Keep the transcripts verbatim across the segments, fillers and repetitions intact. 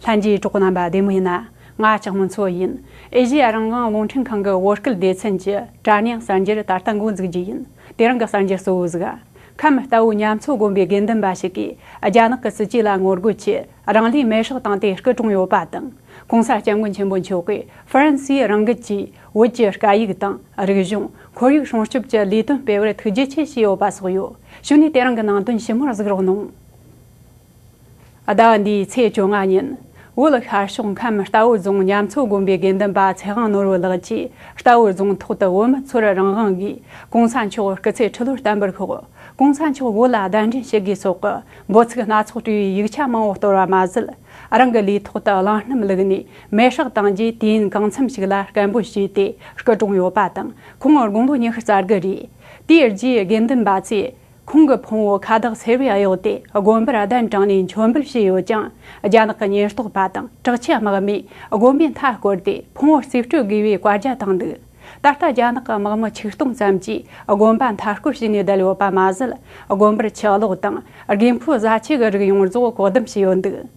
ལྷན་རྒྱས་གྲོགས་པོ་རྣམ་པ་བདེ་མོ་ཡིན་ན། ང་ལྕགས་མོ་མཚོ་ཡིན། ཨེ་ཤེ་ཡ་རང་དབང་རླུང་འཕྲིན་ཁང་གི་བོད་སྐད་སྡེ་ཚན་གྱི་དྲ་བརྙན་གསར་འགྱུར་ད་ལྟ་འགོ་འཛུགས་རྒྱུ་ཡིན། དེ་རིང་གི་གསར་འགྱུར་གཙོ་བོ་ཟིག་ཁམས་རྟ་བོ་ཉམས་མཚོ་དགོན་པའི་དགེ་འདུན་པ་ཞིག་གིས་རྒྱ་ནག་གི་སྲིད་ཇུས་ལ་ངོ་རྒོལ་གྱིས་རང་ལུས་མེ་སྲེག་བཏང་སྟེ་སྐུ་གྲོངས་ཡོད་པ་དང་། ྋགོང་ས་ྋསྐྱབས་མགོན་ཆེན་པོ་མཆོག་གིས་ཧྥ་རན་སིའི་རང་འགུལ་གྱིས་བོད་ཀྱི་སྐད་ཡིག་དང་རིག་གཞུང་། ཁོར་ཡུག་སྲུང་སྐྱོབ་ཀྱི་ལས་དོན་སྤེལ་བར་ཐུགས་རྗེ་ཆེ་ཞུས་ཡོད་པ་སོགས་ཡོད། གཞུག་ནས་དེ་རིང་གི་ནང་དོན་ཞིབ་མོར་གཟིགས་རོགས་གནང་། ཟླ་བ་འདིའི་ཚེས་བཅོ་ལྔ་ཉིན། བོད་ཤར་ཕྱོགས་ཁམས་རྟ་བོ་རྫོང་ཉམས་མཚོ་དགོན་པའི་དགེ་འདུན་པ་ཚེ་དབང་ནོར་བུ་ལགས་ཀྱིས་རྟ་བོ་རྫོང་ཐོག་ཏུ་བོད་མི་ཚོར་རང་དབང་གིས་ྋགོང་ས་མཆོག་སྐུ་ཚེ་ཁྲི་ལོར་བརྟན་པར་ཤོག། ྋགོང་ས་མཆོག་བོད་ལ་གདན་འདྲེན་ཞུ་དགོས་སོགས་ཀྱི་འབོད་ཚིག་སྣ་ཚོགས་བྲིས་པའི་ཡིག་ཆ་མང་བོ་གཏོར་བ་མ་ཟད། རང་གི་ལུས་ཐོག་ཏུ་གླང་སྣམ་བླུགས་ནས་མེ་སྲེག་བཏང་རྗེས། དུས་ཡུན་གང་འཚམ་ཞིག་ལ་སྐད་འབོད་བྱས་ཏེ་སྐུ་གྲོངས་ཡོད་པ་དང་། ཁོང་དགུང་ལོ་ཉི་ཤུ་རྩ་དགུ་རེད། དེའི་རྗེས་དགེ་འདུན་པ་ཚོས། ཁོང་གི་ཕུང་བོ་ཁ་བཏགས་སེར་བས་གཡོགས་ཏེ་དགོན་པར་གདན་དྲངས་ནས་མཆོད་འབུལ་བྱས་ཡོད་ཀྱང་། རྒྱ་ནག་གི་ཉེན་རྟོག་པ་དང་དྲག་ཆས་དམག་མིས་དགོན་པའི་མཐའ་བསྐོར་ཏེ་ཕུང་བོ་རྩིས་སྤྲོད་དགོས་པའི་བཀའ་རྒྱ་བཏང་འདུག། ད་ལྟ་རྒྱ་ནག་གི་དམག་མི་ཆིག་སྟོང་ཙམ་གྱིས་དགོན་པ་མཐའ་སྐོར་བྱས་ནས་བསྡད་ཡོད་པ་མ་ཟད། དགོན་པར་ཆུ་གློག་དང་དགོས་མཁོའི་བཟའ་ཆས་ཀྱི་རིགས་ཡོངས་རྫོགས་བཀག་སྡོམ་བྱས་ཡོད་འདུག།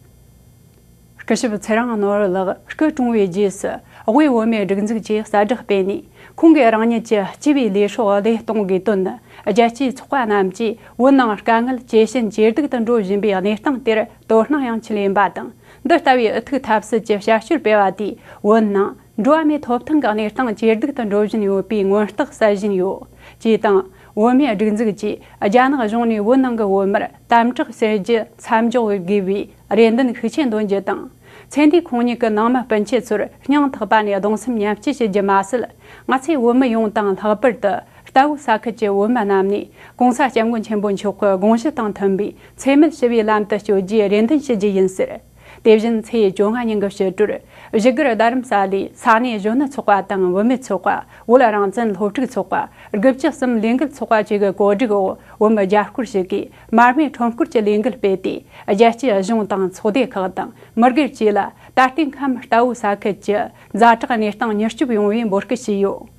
སྐུ་ཞབས་ཚེ་རིང་ནོར་བུ་ལགས་སྐུ་གྲོངས་པའི་རྗེས་སུ། དབུས་བོད་མིའི་སྒྲིག་འཛུགས་ཀྱིས་གསལ་བསྒྲགས་སྤེལ་ནས། ཁོང་གིས་རང་ཉིད་ཀྱི་སྤྱི་པའི་ལས་སྲོག་བློས་གཏོང་དགོས་དོན་ནི། རྒྱལ་སྤྱིའི་ཚོགས་པ་རྣམས་ཀྱིས་བོད་ནང་དཀའ་ངལ་ཇེ་ཞན་ཇེ་སྡུག་ཏུ་འགྲོ་བཞིན་པའི་གནས་སྟངས་དེར་དོ་སྣང་ཡང་ཆེ་ལེན་པ་དང་། འདི་ལྟ་བུའི་ཨུ་ཐུག་ཐབས་སུ་ཀྱི་བྱ་སྤྱོད་སྤེལ་བ་དེས་བོད་ནང་འགྲོ་བ་མིའི་ཐོབ་ཐང་གི་གནས་སྟངས་ཇེ་སྡུག་ཏུ་འགྲོ་བཞིན་ཡོད་པའི་མངོན་རྟགས་གསལ་བཞིན་ཡོད། ཅེས་དང་། བོད་མིའི་སྒྲིག་འཛུགས་ཀྱིས་རྒྱ་ནག་གཞུང་ནས་བོད་ནང་གི་བོད་མིར་དམ་དྲག་བྱེད་རྒྱུ་མཚམས་འཇོག་དགོས་པའི་རེ་འདུན་ཤུགས་ཆེ་འདོན་རྒྱུ་དང་། ཚེ་འདས་ཁོང་ཉིད་ཀྱི་ནང་མི་སྤུན་མཆེད་ཚོར་སྙིང་ཐག་པ་ནས་གདུང་སེམས་མཉམ་སྐྱེད་ཞུ་རྒྱུ་མ་ཟད། ང་ཚོས་བོད་མི་ཡོངས་དང་། ལྷག་པར་དུ་རྟ་བོ་ས་ཁུལ་གྱི་བོད་མི་རྣམས་ནས་ྋགོང་ས་ྋསྐྱབས་མགོན་ཆེན་པོ་མཆོག་གི་དགོངས་གཞི་དང་མཐུན་པའི་འཚེ་མེད་ཞི་བའི་ལམ་དུ་སྐྱོད་རྒྱུའི་རེ་འདུན་ཞུ་རྒྱུ་ཡིན་ཟེར། དེ་བཞིན་ཚེས་བཅོ་ལྔ་ཉིན་གྱི་ཕྱི་དྲོར། བཞུགས་སྒར་རྡ་རམ་ས་ལའི་ས་གནས་གཞོན་ནུ་ཚོགས་པ་དང་བུད་མེད་ཚོགས་པ། བོད་རང་བཙན་སློབ་ཕྲུག་ཚོགས་པ། དགུ་བཅུ་གསུམ་ལས་འགུལ་ཚོགས་པ་བཅས་ཀྱི་གོ་སྒྲིག་འོག་བོད་མི་བརྒྱ་སྐོར་ཞིག་གིས་མར་མེ་ཁྲོམ་སྐོར་གྱི་ལས་འགུལ་སྤེལ་ཏེ། རྒྱལ་སྤྱིའི་གཞུང་དང་ཚོགས་སྡེ་ཁག་དང་མི་སྒེར་བཅས་ལ་ད་ལྟའི་ཁམས་རྟ་བོ་ས་ཁུལ་གྱི་ཛ་དྲག་གནས་སྟངས་མྱུར་སྐྱོབ་ཡོང་བའི་འབོད་སྐུལ་བྱས་ཡོད།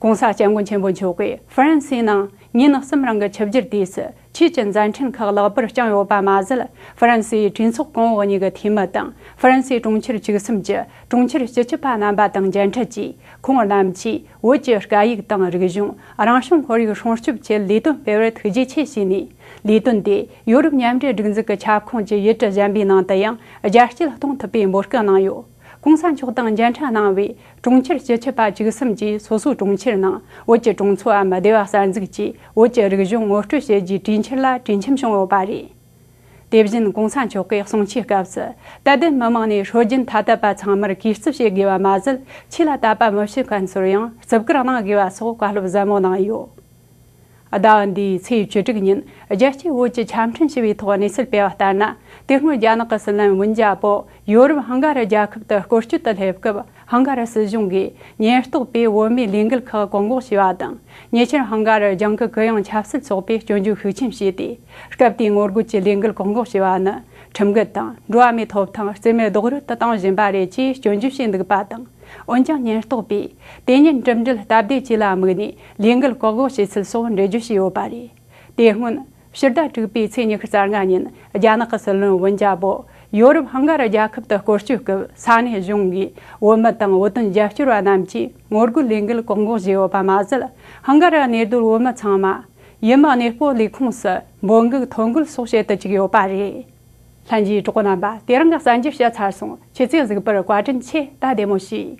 ྋགོང་ས་ྋསྐྱབས་མགོན་ཆེན་པོ་མཆོག་གིས་ཧྥ་རན་སིའི་ནང་ཉིན་གསུམ་རིང་གི་ཆིབས་བསྒྱུར་དུས་སུ། ཆོས་ཀྱི་མཛད་འཕྲིན་ཁག་ལེགས་པར་བསྐྱངས་ཡོད་པ་མ་ཟད། ཧྥ་རན་སིའི་གྲོས་ཚོགས་གོང་འོག་གཉིས་ཀྱི་འཐུས་མི་དང་། ཧྥ་རན་སིའི་གྲོང་ཁྱེར་བཅུ་གསུམ་གྱི་གྲོང་ཁྱེར་སྤྱི་ཁྱབ་པ་རྣམ་པ་དང་མཇལ་འཕྲད་ཀྱིས། ཁོང་རྣམས་ཀྱིས་བོད་ཀྱི་སྐད་ཡིག་དང་རིག་གཞུང་། རང་བྱུང་ཁོར་ཡུག་སྲུང་སྐྱོབ་ཆེད་ལས་དོན་སྤེལ་བར་ཐུགས་རྗེ་ཆེ་ཞུས་ནས། ལས་དོན་དེ་ཡོ་རོབ་མཉམ་འབྲེལ་སྒྲིག་འཛུགས་ཀྱི་ཁྱབ་ཁོངས་ཀྱི་ཡུལ་གྲུ་གཞན་པའི་ནང་དུ་ཡང་རྒྱ་སྐྱེད་གཏོང་ཐུབ་པའི་འབོད་སྐུལ་གནང་ཡོད། ྋགོང་ས་མཆོག་དང་མཇལ་འཕྲད་གནང་བའི་གྲོང་ཁྱེར་སྤྱི་ཁྱབ་པ་བཅུ་གསུམ་གྱིས་སོ་སོའི་གྲོང་ཁྱེར་ནང་བོད་ཀྱི་གྲོང་ཚོའམ་སྡེ་བ་གསར་འཛུགས་ཀྱིས་བོད་ཀྱི་རིག་གཞུང་ངོ་སྤྲོད་བྱེད་རྒྱུའི་གྲོས་འཆར་ལ་གྲོས་འཆམ་བྱུང་ཡོད་པ་རེད། དེ་བཞིན་ྋགོང་ས་མཆོག་གིས་གསུང་ཆོས་སྐབས་སུ། དད་ལྡན་མི་མང་ནས་སྲོལ་རྒྱུན་ཐ་དད་པ་ཚང་མར་གུས་བརྩི་བྱེད་དགོས་པ་མ་ཟད། ཆོས་ལ་དད་པ་མི་བྱེད་མཁན་ཚོར་ཡང་བརྩི་བཀུར་གནང་དགོས་པ་སོགས་བཀའ་སློབ་ཟབ་མོ་གནང་ཡོད། ཟླ་བ་འདིའི་ཚེས་བཅུ་དྲུག་ཉིན་རྒྱལ་སྤྱིའི་བོད་ཀྱི་ཆ་འཕྲིན་ཞི་བའི་ཐོག་གནས་ཚུལ་སྤེལ་བ་ལྟར་ན། དེ་སྔོན་རྒྱ་ནག་གི་སྲིད་བློན་ཝུན་ཇཱ་པོ་ཡོ་རོབ་ཧང་ག་རི་རྒྱལ་ཁབ་ཏུ་སྐོར་སྐྱོད་དུ་སླེབས་སྐབས། ཧང་ག་རི་སྲིད་གཞུང་གིས་ཉེན་རྟོག་པས་བོད་མིའི་ལས་འགུལ་ཁག་བཀག་འགོག་བྱས་པ་དང་། ཉེ་ཆར་ཧང་ག་རི་ལྗང་ཁུ་གུ་ཡངས་ཆབ་སྲིད་ཚོགས་པས་སྐྱོན་བརྗོད་ཤུགས་ཆེན་བྱས་ཏེ། སྐབས་དེའི་ངོ་རྒོལ་གྱི་ལས་འགུལ་བཀག་འགོག་བྱས་པ་ནི། ཁྲིམས་འགལ་དང་འགྲོ་བ་མིའི་ཐོབ་ཐང་རྩིས་མེད་རྡོག་རོལ་དུ་བཏང་བཞིན་པ་རེད་ཅེས་སྐྱོན་བརྗོད་བྱས་འདུག་པ་དང་། འོན་ཀྱང་། ཉེན་རྟོག་པས་དེ་ཉིད་གྲུབ་འབྲས་སྟབས་བདེ་བཅས་ལ་དམིགས་ནས་ལས་འགུལ་བཀག་འགོག་བྱས་ཚུལ་སོགས་འགྲེལ་བརྗོད་བྱས་ཡོད་པ་རེད། དེ་སྔོན། ཕྱི་ཟླ་དྲུག་པའི་ཚེས་ཉི་ཤུ་རྩ་ལྔ་ཉིན། རྒྱ་ནག་གི་སྲིད་བློན་ཝུན་ཇཱ་པོ་ཡོ་རོབ་ཧང་ག་རི་རྒྱལ་ཁབ་ཏུ་སྐོར་སྐྱོད་སྐབས། ས་གནས་གཞུང་གིས་བོད་མི་དང་བོད་དོན་རྒྱབ་སྐྱོར་བ་རྣམས་ཀྱིས་ངོ་རྒོལ་ལས་འགུལ་བཀག་འགོག་བྱས་ཡོད་པ་མ་ཟད། ཧང་ག་རི་གནས་སྡོད་བོད་མི་ཚང་མ་ཡུལ་མི་གནས་སྤོ་ལས་ཁུངས་སུ་འབོད་འགུག་ཐོ་འགོད་སོགས་བྱེད་དུ་བཅུག་ཡོད་པ་རེད། ལྷན་རྒྱས་གྲོགས་པོ་རྣམ་པ། དེ་རིང་གི་གསར་འགྱུར་བཤད་ཚར་སོང་། ཁྱེད་ཚོས་གཟིགས་པར་བཀའ་དྲིན་ཆེ། ད་བདེ་མོ་བྱོས།